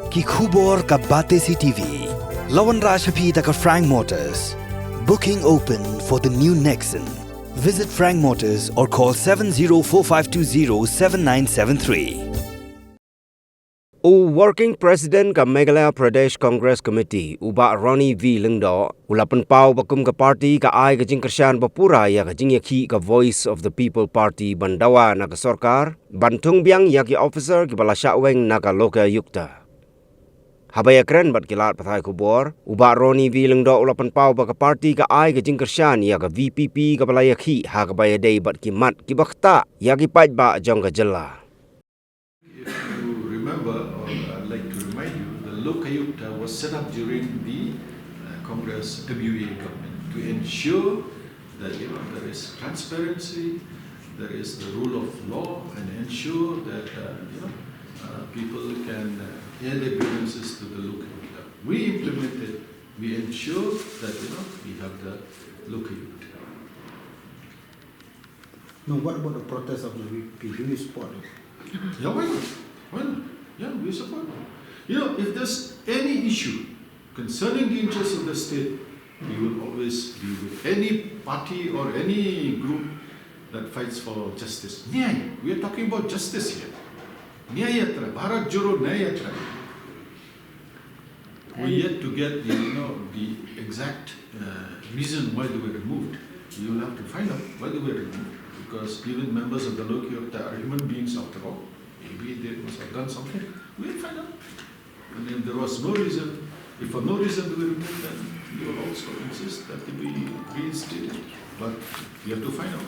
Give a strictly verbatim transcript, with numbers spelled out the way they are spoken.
Ki khubor ka Batesi T V. La wanrah sha phi da ka Frank Motors. Booking open for the new Nexon. Visit Frank Motors or call seven zero four five two zero seven nine seven three. U Working President ka Meghalaya Pradesh Congress Committee, u Bah Ronnie V Lyngdoh, u la pynpaw ba kum ka party ka ai ka jingkyrshan ba pura ïa ka jingïakhih ka Voice of the People Party ban dawa na ka sorkar ban thung biang ïa ki officer kiba la shah weng na ka Lokayukta. Haba ïakren bad ki lad pathai khubor, u Bah Ronnie V Lyngdoh u la pynpaw ba ka party ka ai ka jingkyrshan ïa ka V P P kaba la ïakhih ha kaba ïadei bad ki mat kiba ktah ïa ki paidbah jong ka jylla. If you remember, or I'd like to remind you, the Lokayukta was set up during the uh, Congress M U A government to ensure that, you know, there is transparency, there is the rule of law, and ensure that, uh, you know, uh, people can uh, air their grievances to the Lokayukta. We implemented, we ensure that, you know, we have the Lokayukta. No, what about the protest of the V P P? Do you support it? Yeah, why not? Why not? Yeah, we support. You know, if there's any issue concerning the interests of the state, we will always be with any party or any group that fights for justice. Nyay. We are talking about justice here. Nyay Yatra, Bharat Jodo Nyay Yatra. We yet to get the, you know, the exact uh, reason why they were removed. You'll have to find out why they were removed, because even members of the Lokayukta are human beings after all. Maybe they must have done something. We'll find out. And if there was no reason, if for no reason they were removed, then we will also insist that they be reinstated. But we have to find out.